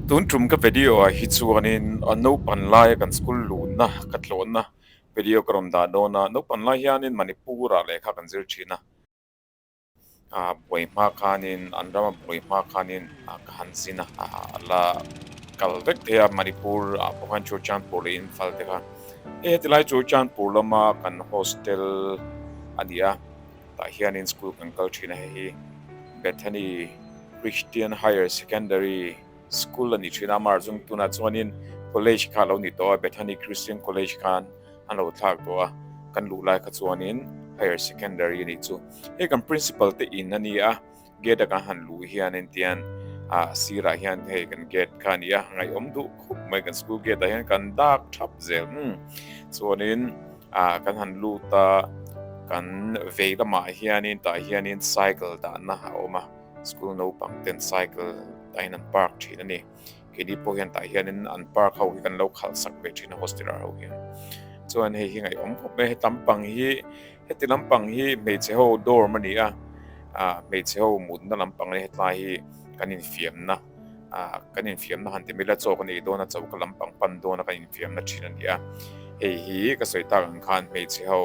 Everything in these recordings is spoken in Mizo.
Tun tum ka video ah hi chuanin a naupan laia kan school luhna ka tlawhna video ka rawn dah dawn a, naupan lai hianin Manipur ah lehkha kan zir thin a, ah buai hma khanin an rama buai hma khanin ah ka han zin a, a la kal vek thei a Manipur ah pawh khan Churachandpur leh Imphal te kha hei heti lai Churachandpur lama kan hostel a ni a. Tah hianin school kan kal thin a, hei hi Bethany Christian Higher Secondary School a ni thin a, amah chung tunah chuanin college kha a lo ni tawh a, Bethany Christian College khan an lo thlak tawh a, kan luh lai kha chuanin Higher Secondary a nih chu. Hei kan principal te in a ni a. Gate a kan han luh hian engtian ah sirah hian hei kan gate kha a ni a, ngaihawm duh khup mai kan school gate ah hian kan dak thap zel umm chuanin ah kan han lut a kan vei lamah hianin tah hianin cycle dahna a awm a school naupang ten cycle tah hian an park thin a ni keini pawh hian tah hianin an park ho hi kan lo khalh sak ve thin a hostel ah ho hian chuan hei hi ngaihawm khawp mai he lampang hi. Heti lampang hi hmeichhe ho dorm a ni a, ah hmeichhe ho mutna lampang a ni hetlai hi kan infiamna ah kan infiamna han ti mai ila chaw kan ei dawn a choka lampang pan dawn a kan infiamna thin a ni a, hei hi ka sawi tak ang khan hmeichhe ho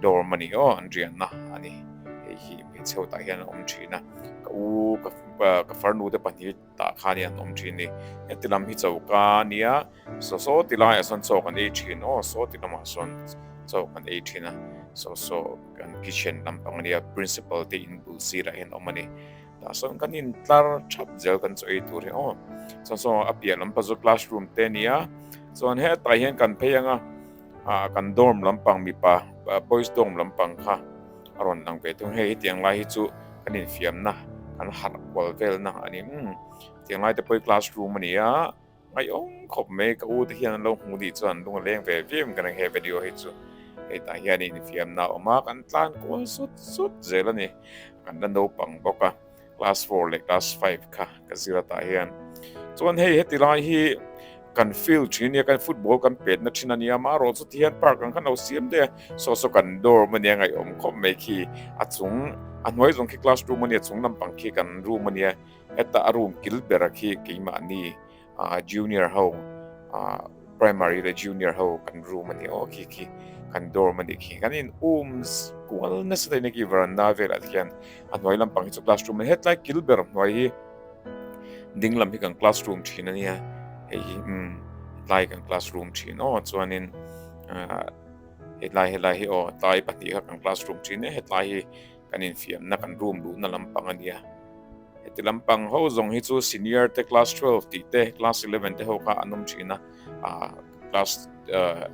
dorm a ni aw an riahna a ni, hei hi hmeichhe ho tah hian an awm thin a, ka u ka farnu te pahnih tah khan hi an awm thin a ni, heti lam hi choka a nia. Saw saw ti laiah sawn chaw kan ei thin aw saw ti lamah sawn chaw kan ei thin a saw saw kan kitchen lampang ania principal te in bul sirah hian a awm a ni tah sawn kan in tlar thap zel kan chaw ei tur hi aw chuan saw a piah lampang chu classroom te a ni a chuan hetah hian kan phei ang a ah kan dorm lampang mipa boys dorm lampang kha a rawn lang ve thung hei hetiang lai hi chu kan infiamna kan harh kual velna a ni umm tiang lai te pawh hi classroom a ni a. Ngaihawm khawp mai ka u te hian an lo hmuh dih chuan lung a leng ve viau in ka ring he video hi chu hei tah hian infiamna a awm a kan tlan kual sut sut zel a ni kan la naupang bawk a class four leh class five kha ka zir a tah hian chuan hei heti lai hi kan field thin nia kan football kan petna thin a nia amaherawh chu ti hian park ang khan lo siam daih a saw saw kan dorm a nia ngaihawm khawp mai khi a chung a hnuai zawng khi classroom a nia chung lampang khi kan room a nia. Heta a room kil bera khi keimahni ah junior ho ah primary leh junior ho kan room a ni aw khi khi kan dorm a nih khi kan in um kual nasa daih a khi veranda velah te hian a hnuai lampang hi chu classroom a ni hetlai kil ber hnuai hi ding lam hi kan classroom thin a nia hei hi umm hetlai kan classroom thin aw chuanin ah hetlai helai hi aw tlai pahnih kha kan classroom thin e hetlai hi kan infiamna kan room luhna lampang a nia. Heti lampang ho zawng hi chu senior te class 12 tih te class 11 te ho kha an awm thin a, ah class ah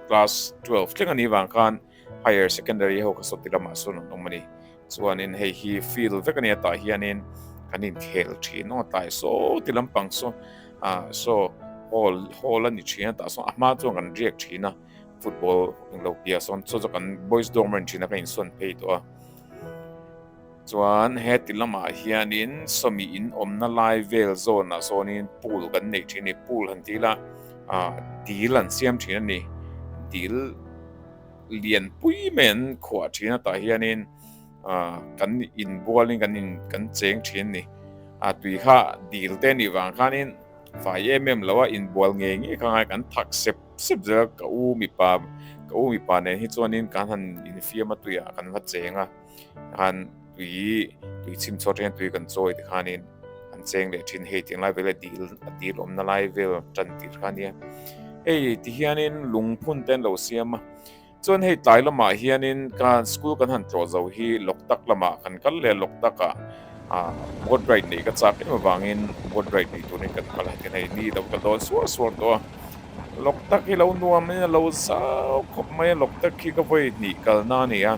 class 12 thleng a nih vang khan higher secondary ho kha sawti lamah sawn an awm a ni. Chuanin hei hi field vek a nia tah hianin kan inkhel thin aw tlai sawti lampang saw ah saw hall hall a ni thin a tah sawn a hma chuan kan riak thin a football englo piah sawn saw chu kan boys dorm a ni thin a ka insawn phei tawh a. Chuan heti lamah hianin sawmi in awmna lai vel zawnah sawnin pool kan neih thin a ni. Pool han tih ila ah dil an siam thin a ni. Dil lian pui mai an khuah thin a tah hianin ah kan inbualin kan in kan cheng thin a ni. Ah tui kha dil te a nih vang khanin fai em em lo a inbual ngei ngei kha ngai kan thak sep sep zel a ka u mipa ka u mipa nen hi chuanin kan han infiam a tuiah kan va cheng a. khan tui tui chhim chhuat hian tui kan chawi te khanin an cheng leh thin hei tiang lai vel a dil a dil awmna lai vel tan tir kha ania hei ti hianin lungphun te an lo siam a chuan hei tlai lamah hianin ka school kan han tlawh zo hi Loktak lamah kan kal leh a Loktak ah ah boat ride neih ka chak em avangin boat ride nei turin kan kal a heti hei ni lo ka dawn suar suar tawh a. Lawk tak hi lo nuam in a lo zau khawp mai a lawk tak hi ka vawi hnih kalna a ni a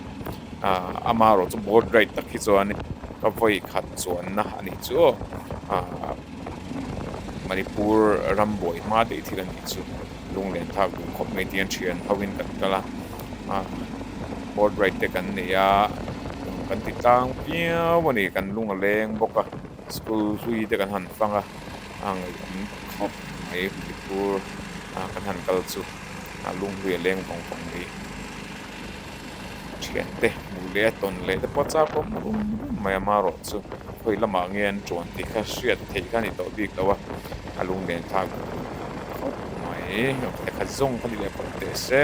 ah amaherawh chu boat ride tak hi chuan ka vawi khat chuanna a nih chu aw ah Manipur ram buai hma daih thil a nih chu lunglen thlak duh khawp mai tiang thian ho in kan kal a ah boat ride te kan nei a kan ti tlang viau a ni kan lung a leng bawk a school hlui te kan han fang a. A ngaihawm khawp mai Manipur a kan han kal chu a lunghlui a leng vawng vawng mai thiante hmuh leh a tawn leh te pawh a chak awm rum rum mai amaherawh chu. khawi lamah nge an ṭuan tih kha hriat theih kha a ni tawh bik lo a, a lunglen thlak khawp mai. Lehkha zawng kha ni leh phawt teh se.